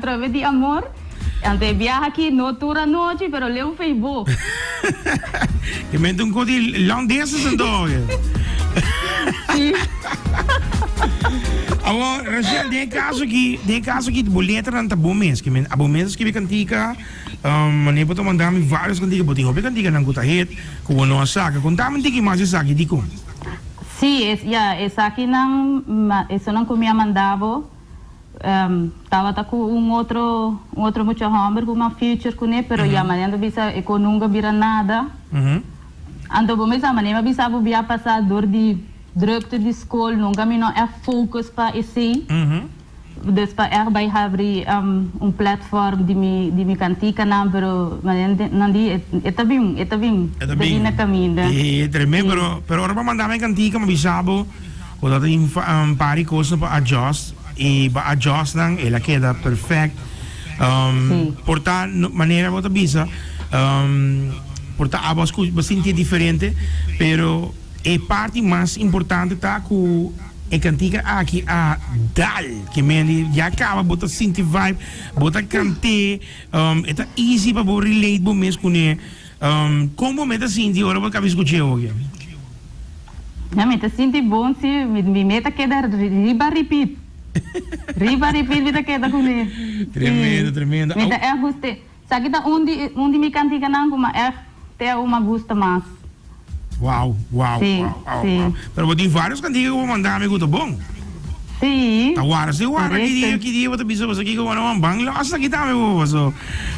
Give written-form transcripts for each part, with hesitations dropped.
Atrobe di amor. Anto e biaha aki no tur anochi pero leu fei bo. Je bent un di long distance anto oye. Si. Awor Rachel den e caso aki den e caso aki bo letranan ta bo mes ke men abo mes a skibi cantica mane bo ta manda mi varios cantica bo tin hopi canticanan cu ta hit cu bo no a saca conta mi un tiki mas esaki dicon. Si es ya esakinan esonan cu mi a manda bo. Tabata cu un otro un otro mucha homber cu m'a future cune pero ya manera ta bisa e co nunca bira nada. Anto bo mesa manera m'a bisa bo bia pasa door di drukte di school nunca mi no echt focus pa esey. Dus pa echt bay habri un platform di mi di mi canticanan pero manera nan di e ta bin e ta bin e ta bin na caminda. E tremendo pero pero ora bo manda mi cantica m'a bisa bo. Ku ta tin un par di kosnan pa adjust i pa adjust nan el a keda perfect. Por ta manera bo ta bisa por ta abo a skucha bo sinti diferente pero e parti mas importante ta ku e kantika aki a dal ke men di ya kaba bo ta sinti vibe bo ta kant'é e ta easy pa bo relate bo mes kuné. Kon bo meta sinti ora bo kaba skuch'é oki? Ya mi ta sinti bon si, mi meta keda riba repeat. Riba repeat mi ta keda kuné. Tremendo, tremendo. Mi ta ègt gust'é. Esaki ta un di un di mi kantikanan ku mi ègt te aun a gusta mas. Wow, wow, wow, wow, wow. Pero bo tin varios kantika ku bo manda mi ku ta bon. Sí. Ta wara si wara ki dia ki dia bo ta bisa boso kiko bo no ban los aki tambe bo boso.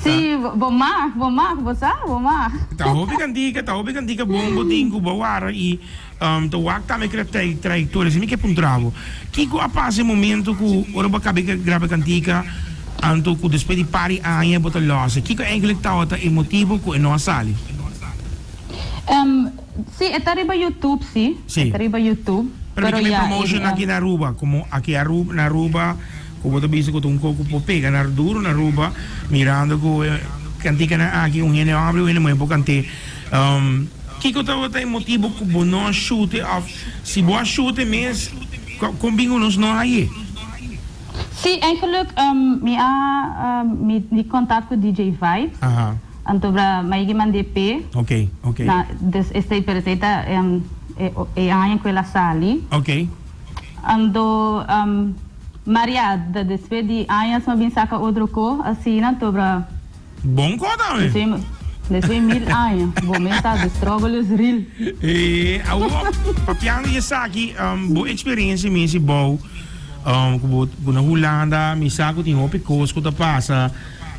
Sí, bo mag, bo mag, bo sa, bo mag. Ta hopi kantika, ta hopi kantika bon bo tin ku bo wara i ta wak tambe krea trayektoria. Si mi ke puntra bo, kiko a pasa e momento ku ora bo a kaba di graba e kantika anto ku despues di par di aña bo ta los? Kiko eigenlijk tabata e motibo ku e no a sali? Sí, e ta riba YouTube, sí. Sí. E ta riba YouTube. Pero mi ke promotion aki na Aruba, como aki Aruba, na Aruba, cu bo ta bisa cu ta un coco por pega na duro na Aruba, mirando cu e canticanan aki un hende homber y un hende muher por cant'e. Kico tabata e motibo cu bo no a shoot'e of si bo a shoot'e mes, con bin cu nos no a haye? Sí, eigenlijk mi a mi contact cu DJ Vibes. Aha. Anto bra Maigi mand'é p'e. Ok, ok. Na, dus esei, pero esei ta e, e aña ku el a sali. Ok. Anto Maria, da despues di añas m'a bin saka otro ko asina, anto bra. Bon ko tambe. Despues, despues mil aña. Bo mes sa, the struggle is real. E, awor, papiando di esaki, bo experiencia mes i bou, ku bo, ku na Hulanda, mi sa ku tin hopi kos ku ta pasa.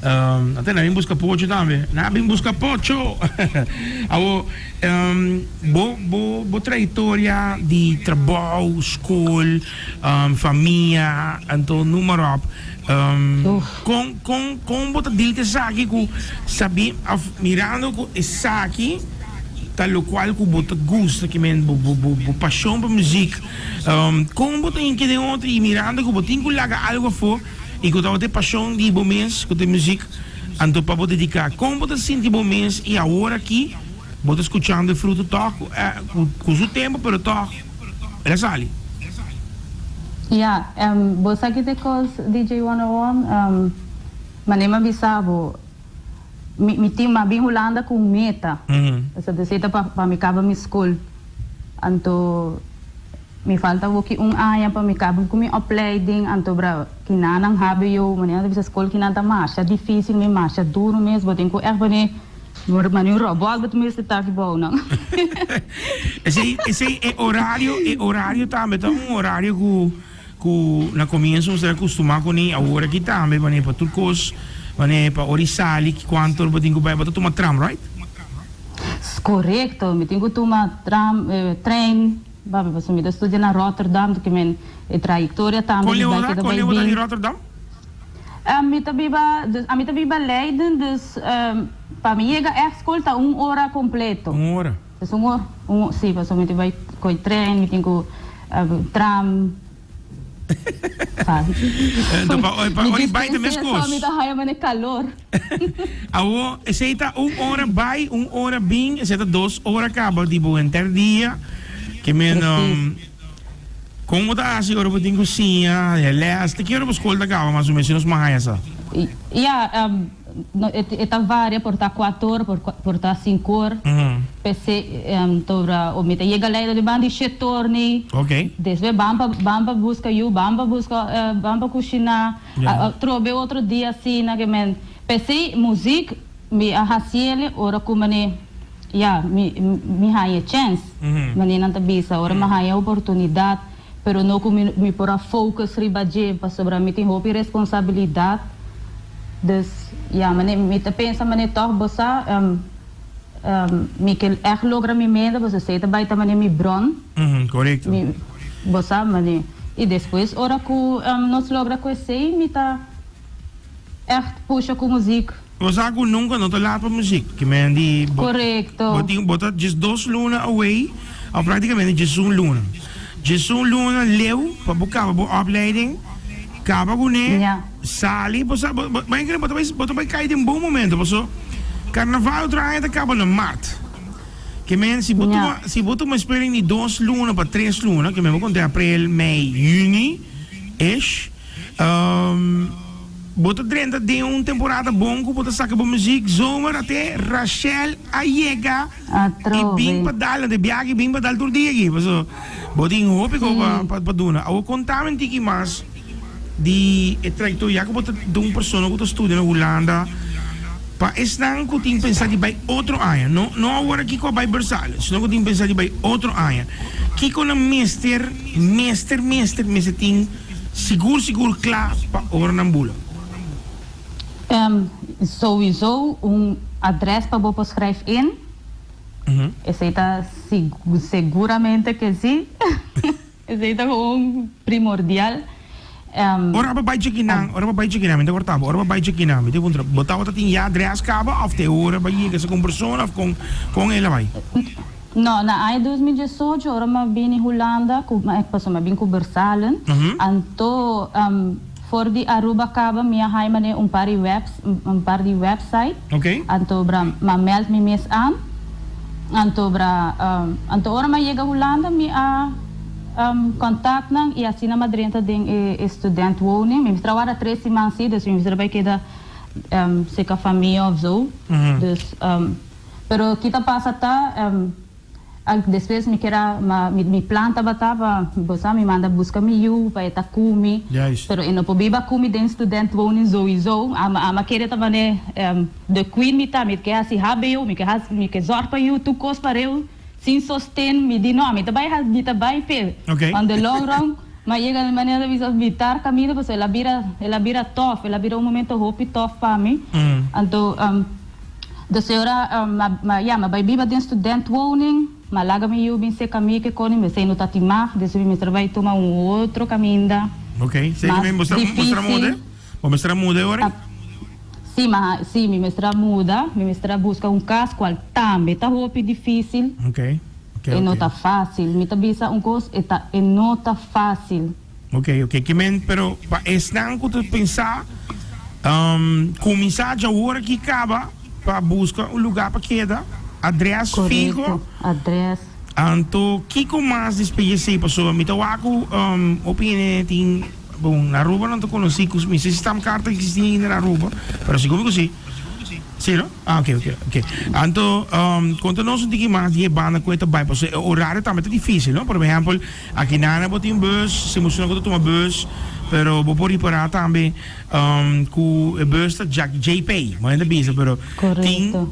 Ate na bin buska pocho tambe. Na bin buska pocho. Awo, bo, bo, bo trayectoria di trabou, school, famia, anto noem maar op. Con, con, con bo ta deal cu esaki cu sabi, of mirando cu esaki ta locual cu bo ta gusta, ki men bo, bo, bo, bo pasion pa muziek. Con bo ta hinca den otro y mirando cu bo tin cu laga algo afo. I ku tabata e pashon di bo mes ku ta e muzik, anto pa bo dediká. Kon bo ta sinti bo mes i awor aki bo ta skuchando e fruto tòg ku su tempu pero tòg el a sali? Ya, bo sa ki ta e kos DJ 101? Manera mi a bisa bo, mi mi tin mi a bin Hulanda ku un meta, esei ta pa mi kaba mi skol. Anto. Mi falta woki un aña pa mi caba cu mi opleiding, anto bra kinanan hbo, manera ta bisa scol kinan ta masha dificil mi masha duro mes, bo tin cu echt pone mane un robot bo ta mester ta aki bou nan. Esey esey e horario e horario tambe ta un horario cu cu na comienzo nos ta acostuma cune, awor aki tambe mane pa tur cos mane pa ora y sali cuanto bo tin cu bay bo ta tuma tram right? Correcto, mi tin cu tuma tram trein. Babi, pasobra mi ta studia na Rotterdam, ta kimen e trayectoria tambe Kon di leu bai ta? keda Kon bai leu ta bin. di Rotterdam? Mi ta biba, dus ami ta biba Leiden, dus pa mi yega ègt skol ta un ora kompleto. Un ora? Dus un ora, un, si, pasobra mi tin bai koe trein, mi tin ku tram. Enton pa pa ora i bai ta mes kos. Mi ta haya mane kalor. Awo esei ta un ora bai un ora bin esei ta dos ora kaba di bo henter dia ke men kon bo ta hasi ora bo tin ku siña les te ki ora bo skol ta kaba mas o menos si nos por haya sa. Ja, no, e ta varia, por ta 4 or, por ta 5 or. P'esei, tora, o mi ta yega Leiden di banda di 7 or ni. Despues ban pa busca yu, ban pa busca, ban pa cushiná. Trobe otro dia asina, ke men. P'esei, muziek, mi a hasiele, ora ku mane, ja, mi haña chance. Mane nan ta bisa, ora mi haña oportunidat, pero no ku mi por a focus riba dje, pasobra mi tin hopi responsabilidat. Dus, ja, mane, mi ta pensa mane toch bo sa, mi ke echt logra mi meta, pasobra esei ta bai ta mane mi bron. Mi, bo sa, mane. I despues ora ku nos logra ku esei, mi ta echt pusha ku muziek. Bo sa ku nunka no ta laat pa muziek. Ke men di bo, bo tin bo ta 12 luna away, of praktikamente 11 luna. 11 luna leu pa bo kaba bo opleiding, kaba kuné, sali, bo sa, bo, bo, bo ta bai kai den bon momento, paso karnaval otro aña ta kaba na mart. Ke men si bo tuma, si bo tuma speling di 2 luna pa 3 luna, ke men bo konta aprel, mei, yüni, ish, bo ta drenta den un temporada bon ku bo ta saka bo muziek zomer ate Rachel a yega i bin pa dal na de biahe bin pa dal tur dia aki paso bo tin hopi ko pa duna. Awor kontami un tiki mas di e trayektoria ya ku bo ta di un persona ku ta studia na Hulanda pa esnan ku tin pensa di bai otro aña, no no awor aki ku a bai Bersale sino ku tin pensa di bai otro aña, kiko nan mester mester mester mester tin sigur sigur kla pa ora nan bula? Sowieso un adres pa bo por schrijf in. Esei ta seguramente ke si. Esei ta gewoon primordial. Ora bo bai chekinan, ora bo bai chekinan, mi ta korta bo, ora bo bai chekinan, mi ta puntra, bo tabata tin ya adres kaba of te ora bo a yega sa ku un persona of kon kon el a bai? No, na aña 2018 ora mi a bini Hulanda, ku pasobra mi a bin ku Bersalen, anto for di Aruba kaba mi a haña manera un par di website, anto bra mi a meld mi mes aan, anto bra anto ora mi a yega Hulanda mi a contact nan i asina mi a drenta den e student woning. Mi mester a warda 3 siman si, dus mi mester a bai keda serka famia of zo, dus pero kita pasa ta despues mi kier a mi plan tabata pa bo sa mi manda buska mi yu pa e ta ku mi, pero e no por biba ku mi den student woning sowieso. Ami a kere ta manera de queen mi ta, mi ke hasi HBO, mi ke hasi, mi ke zorg pa yu tur kos pareu sin sosten. Mi di no, mi ta bai mi ta bai p'e. On the long run mi a yega na manera di bisa mitar kaminda pasobra el a bira tough, el a bira un momento hopi tough pa mi. Anto dus e ora ya mi a bai biba den student woning, mi a laga mi yu bin serka mi ke koni mi esei no ta tin mag, dus mi mester bai tuma un otro kaminda mas difícil. Bo mester a muda e ora? Sí, ma sí, mi mester a muda, mi mester a buska un kas kual tambe ta hopi difísil. E no ta fásil. Mi ta bisa un kos, e no ta fásil. Ok. Ke men, pero pa esnan ku ta pensa kuminsá djawor aki kaba pa buska un lugá pa keda, adrès fiho. Korekto, adrès. Anto kiko mas despues di esei? Pasobra mi ta wak ku hopi hende tin. Bon, na Aruba nan ta conoci cu mi si stamkaart ta existi ainda na Aruba, pero sigur cu si. Si no? Ah, ok, ok, ok. Anto, conta nos un tiki mas di e banda cu e ta bay, pasobra e horario tambe ta dificil, no? Por ehempel, aki nana bo tin bus, si muchanan cu ta tuma bus, pero bo por ripara tambe cu e bus ta JP, bo hende ta bisa, pero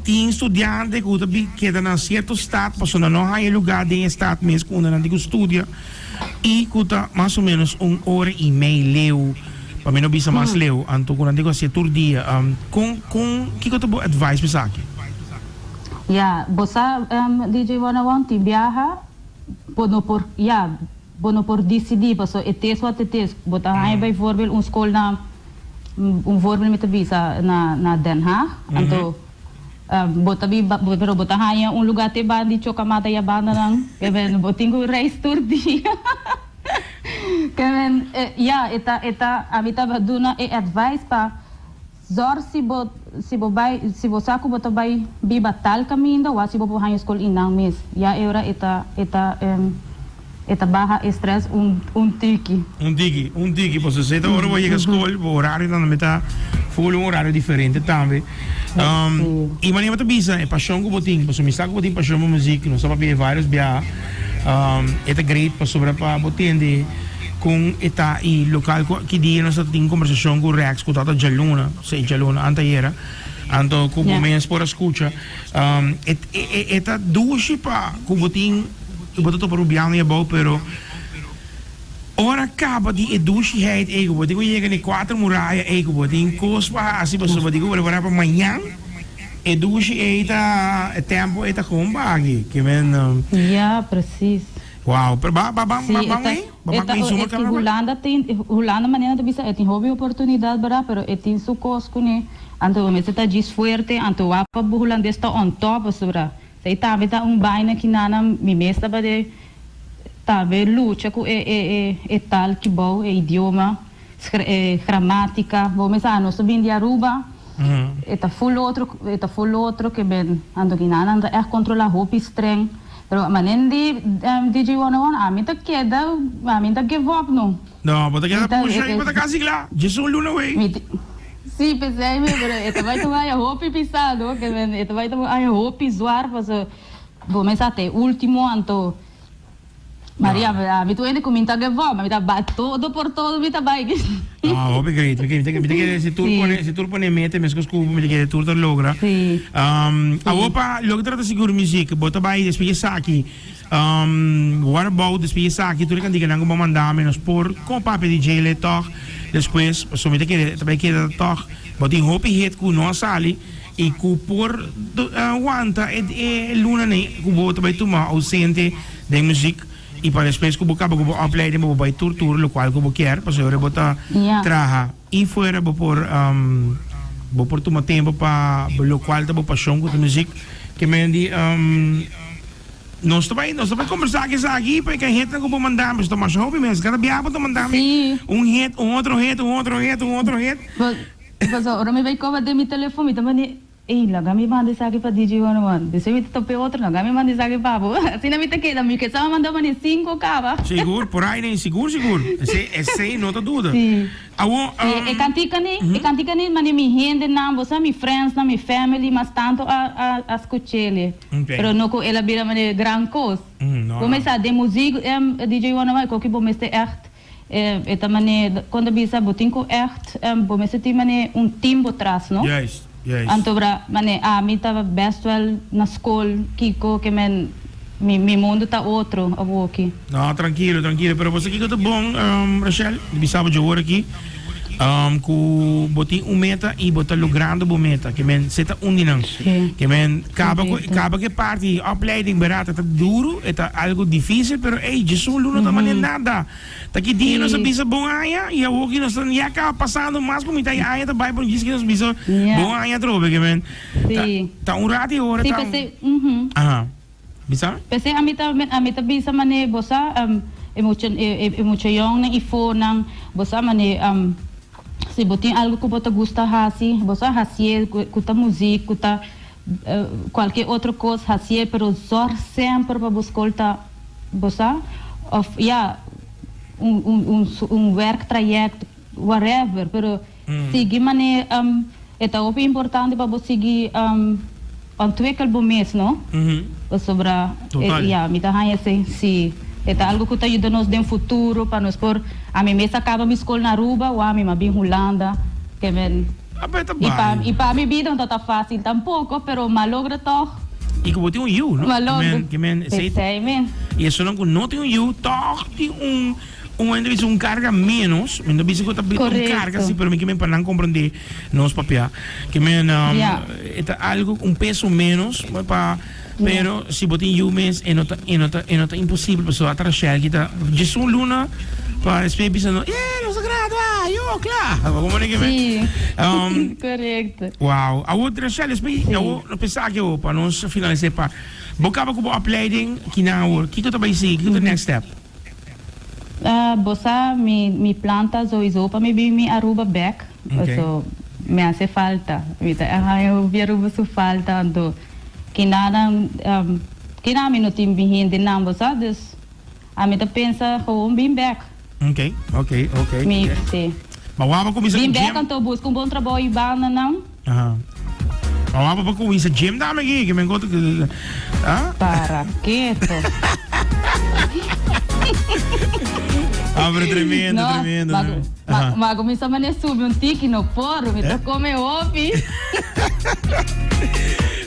tin studiante cu ta keda na cierto stad, pasobra nan no haya lugar den e stad mes cu unda nan tin cu studia. I ku ta mas o ménos un ora i mei leu, pa mi no bisa mas leu, anto ku nan tin ku hasié tur dia. Kon, kiko ta bo advice pa esaki? Ya, bo sa, DJ One tin biaha bo no por, ya, bo no por disidí pasobra e tes wat e tes. Bo ta haña bijvoorbeeld un skol na, un voorbeeld mi ta bisa, na Den Haag, anto bo ta biba, pero bo ta haña un lugá te banda di Chokamata i a bandanan, ke men bo tin ku reis tur dia. Ke men, ya, e ta, ami ta duna e advice pa zòrg si bo bai, si bo sa ku bo ta bai biba tal kaminda, wak si bo por haña skol einan mes. Ya e ora e ta. E ta baha e stress un un tiki. Un tiki, un tiki, pasobra esei ta ora bo yega skol, bo horario tambe ta full un horario diferente tambe. I manera bo ta bisa e pashon ku bo tin, pasobra mi sa ku bo tin pashon pa muzik, nos a papia e varios biaha, e ta great pasobra pa bo tende kon e ta i lokal ku ki dia nos ta tin kombersashon ku Rex ku tabata djaluna, si djaluna antayera, anto ku bo mes por a skucha, e e ta dushi pa ku bo tin. Bo ta topa rubiano i abou, pero ora kaba di e dushiheid ei ku bo tin ku yega na e kuater muraya ei ku bo tin kos pa hasi pasobra bo tin ku prepará pa mañan, e dushi ei ta, e tempu ei ta kon baki. Ke men. Ya, presis. Wow, pero ba ba ban Sí, ban e ban ta wei? Ba e ban ta wei e zomer ke kaba? Hulanda tin Hulanda manera ta bisa e tin hopi oportunidat berdad, pero e tin su kos kuné. Anto bo mester ta djis fuerte, anto wak pa bo hulandes ta on top pasobra. Esei tambe ta un baina ki nana mi mes tabata tambe lucha ku e e e tal kibou, e idioma, e gramatica. Bo mes sa nos ta bin di Aruba, e ta full otro, e ta full otro ke ben. Anto ki nana ta ègt kontrola hopi streng. Pero manen di DJ 101 ami ta keda, ami ta give up no. No, bo ta keda pusha i bo ta kasi kla. Djes un luna wey. Sí, p'esei mi, pero e ta bai ta un aña hopi pisado, ke men e ta bai ta un aña hopi zwar, paso bo mes a ta e ultimo, anto Maria, ami tur hende ku mi ta give up, mi ta bai todo por todo mi ta bai. No, hopi great, mi ta mi ta kere si tur pone si tur pone meta meskos ku bo mi ta kere tur ta logra. Awor pa loke trata sigur muzik, bo ta bai despues di esaki. What about despues di esaki tur e kantikanan ku bo manda mi nos por kon papia di djele tòg despues pasobra mi ta kere ta bai keda tòg bo tin hopi hit ku no a sali i ku por wanta e lunanan ku bo ta bai tuma ausente den muzik i pa despues ku bo kaba ku bo opleiding bo por bai tur tur lokual ku bo kier pasobra bo ta traha i fuera bo por bo por tuma tempu pa lokual ta bo pashon ku ta muzik ke men di. Nos ta bai, nos ta bai kombersá ku esaki pa e ka hitnan ku bo manda mi. Ta masha hopi mes. Kada biaha bo ta manda mi Sí. un hit, un otro hit, un otro hit, un otro hit. Pasobra ora mi bai koba den mi telefon mi ta manda, ey laga mi manda esaki pa DJ 101. Despues mi ta topa e otro, laga mi manda esaki pa bo. Asina mi ta keda, mi ke sa manda mane sinku kaba. Sigur, por ai nei, sigur sigur. Esei, esei no ta duda. Sí. Awor, Sí, e kantika ni, e kantika ni mane mi hendenan, bo sa mi friendsnan, mi family mas tantu a a a skuch'el. Okay. Pero no ku el a bira manera gran kos. No, Bo no. mester den muziek DJ One One koki bo mester echt e ta mane kon ta bisa bo tin ku echt bo mester tin mane un team bo tras no. Juist, juist. Anto bra mane ami ta best wel na skol kiko ke men mi mi mundo ta otro awoki. No, trankilo, trankilo. Pero bo sa kiko ta bon, Rachel? Di bisa bo dje ora aki, ku bo tin un meta i bo ta logrando bo meta. Ke men, se ta un di nan. Sí. Ke men, kaba ku, Korekto. kaba ku e parti di opleiding berata ta duru, e ta algu difísil, pero ey, djesun luna no ta manera nada. Ta ki dia nos a Sí. bisa bon aña i awor ki nos ta ya kaba pasando mas ku mitad di aña ta bai, pero djis ki nos bisa Ja. bon aña atrobe. Ke men, ta, Sí. ta un ratu i ora Sí, ta. p'esei, mhm. Aha. Bisa? P'esei ami ta ami ta bisa manera bo sa e mucha e mucha yòngnan i fornan bo sa manera si bo tin algu ku bo ta gusta hasi bo sa hasié ku ta muzik ku ta kualke otro kos hasié pero zòrg semper pa bo skol ta bo sa òf ya un un un wèrktrayèkt whatever pero Sigui manera e ta hopi importante pa bo sigui ontwikkel bo mes no pasobra ya mi ta haña esei si e ta algo ku ta yuda nos den futuro pa nos por ami mes a kaba mi skol na Aruba o ami a bin Hulanda ke men i pa i pa mi bida no ta ta fácil tampoko pero mi a logra tòg. I ku bo tin un yu no Mi a logra ke men esei esei mes. I esunnan ku no tin un yu tòg tin un. Un hende bisa un carga menos, mi no bisa cu ta un carga si, pero mi kimen pa nan comprende nos papia. Kimen e ta algo un peso menos pa pero si bo tin yu mes e no ta e no ta e no ta imposibel pasobra ata Rachel ki ta djes un luna pa despues bisa no ye nos a gradua yo cla bo comprende kimen? Correcto. Wow awor Rachel despues awor no pensa aki awor pa nos finalisa e par bo caba cu bo opleiding kinan awor kiko ta bay sigui kiko ta next step? Bo sa mi mi plan ta souiso pa mi bin mi Aruba bek paso mi hace falta mi ta haña hopi Aruba su falta anto kinanan kina mi no tin mi hendenan bo sa dus. Ami ta pensa gewoon bin bek. Ok, ok, ok. Mi, si. Ma wou cuminsa Bin cu bek gym? anto busca un bon trabou y banda nan. Aha. Ma wou pa cuminsa gym tambe aki, que men goto que, ah? Para keto. Ah, pero tremendo, No, tremendo. ma, tremendo. ma, Aha. ma cuminsa mane subi un tiki no por, mi ta Eh? come hopi.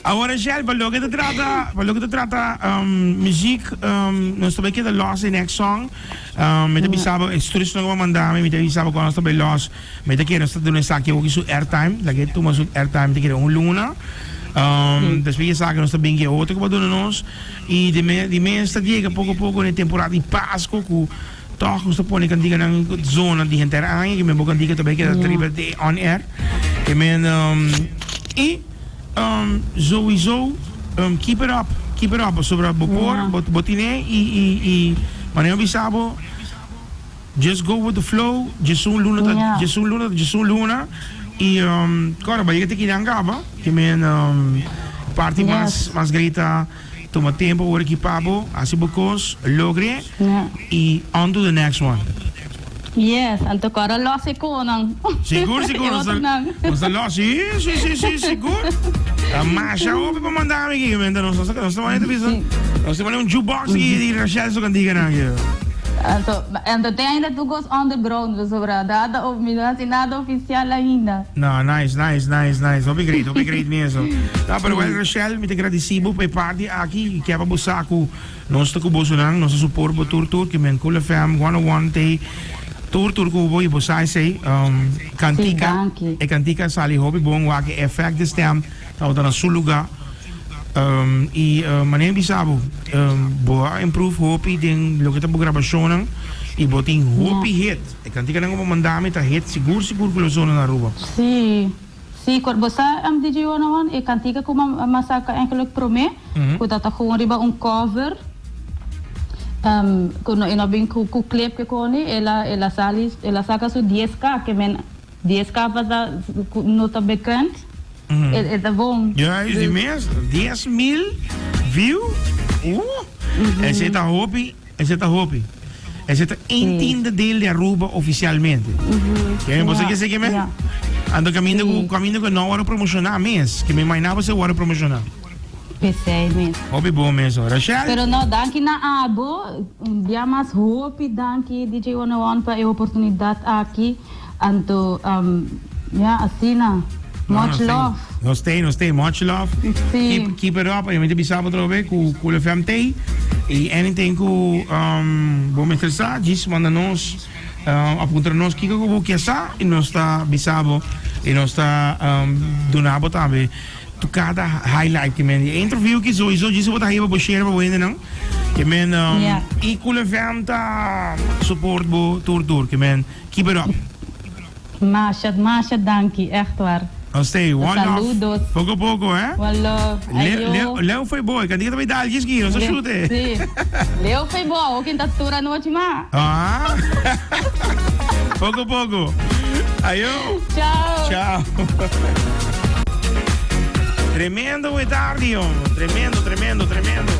Awor Rachel, pa loke ta trata, pa loke ta trata um, muziek, um, nos ta bay keda los e next song. Um, mi ta bisa bo, e strus no manda mi, mi ta bisa bo cuando nos ta bay los. Mi ta kere nos ta duna esaki hoki su airtime, la ke tuma su airtime, mi ta kere un luna. Um, despues di esaki nos ta bin ke otro ku bo duna nos. Y di me, di mes ta yega poco poco na e temporada di Pasco ku Tòg nos ta pone kantikanan zona di henter aña, ke men bo kantika ta bai keda riba di on air. Ke men i souiso keep it up, keep it up pasobra bo por, bo tine i i i manera mi bisa bo just go with the flow, djesun luna ta djesun luna ta djesun luna i kòrda bo a yega te kinan kaba, ke men parti mas mas great ta. Tuma tempo ora ki pa bo haci bo cos, logre y on to the next one. Yes, anto cora los e conan. Sigur, sigur, E otronan. nos ta los, si, si, si, si, sigur. Ta masha hopi pa manda mi aki, menta nos, nos ta manda bisa, nos ta manda un jukebox aki di Rachel su canticanan aki. Anto, anto te ainda tur cos underground, pasobra nada, mi no haci nada oficial ainda. No, nice, nice, nice, nice. Hopi great, hopi great mes. No, pero wel Rachel, mi ta gradici bo pa e party aki. Y kier pa bo sa cu nos ta cu bosonan, nos ta support bo tur tur, ke men Cool FM 101 t'ey tur tur cu bo y bo sa esey. Cantica, e cantica a sali hopi bon, wak e effect di stem tabata na su luga. Y manera mi bisa bo, bo a improve hopi den loke ta bo grabacionnan y bo tin hopi hit. E kantikanan ku bo manda mi ta hit sigur sigur ku lo zona na Aruba. Sí, sí, kor bo sa DJ 101, e kantika ku m'a saka eigenlijk promé, ku ta ta gewoon riba un cover, ku no e no bin ku clip ke koni, el a el a sali el a saka su dies k, ke men dies k pa ta ku no ta bekend, e ta bon. Juist, di mes, 10,000 view, esei ta hopi. Esei ta hopi. Esei ta un tiende deel di Aruba oficialmente. Ke men boso ke seki men? Anto kaminda ku kaminda ku no wòrdu promoshoná mes. Ke men mainá boso wòrdu promoshoná. Pesei mes. Hopi bon mes ho. Rachel? Pero no, danki na abo. Un bia mas hopi danki DJ 101 pa e oportunidat aki. Anto ya asina. Much love. Nos tey, nos tey. Much love. Sí. Keep, keep it up. Mi ta bisa bo otra ku Cool FM tey. Y anything ku um, bo mester sa, djis manda nos, um, apuntra nos kiko ku bo kier sa y nos ta bisa bo y nos ta um, duna bo tambe tu kada highlight ke men. E interview ki sowieso djis bo ta hiba bo share pa bo hendenan. Ke men um, y Cool FM ta support bo tur tur. Ke men keep it up. Masha masha danki echt waar. Nos stay one love. Saludos. Poco poco eh. One love. Leo Ayo. Leo Leo foi boa. Cantica ta bay dal djis ki nos a shoot eh. Si. Leo foi boa. Okin ta tur anochi ma. Ah. Poco poco. Ayo. Ciao. Ciao. Tremendo we tardi, hombre. Tremendo, tremendo, tremendo.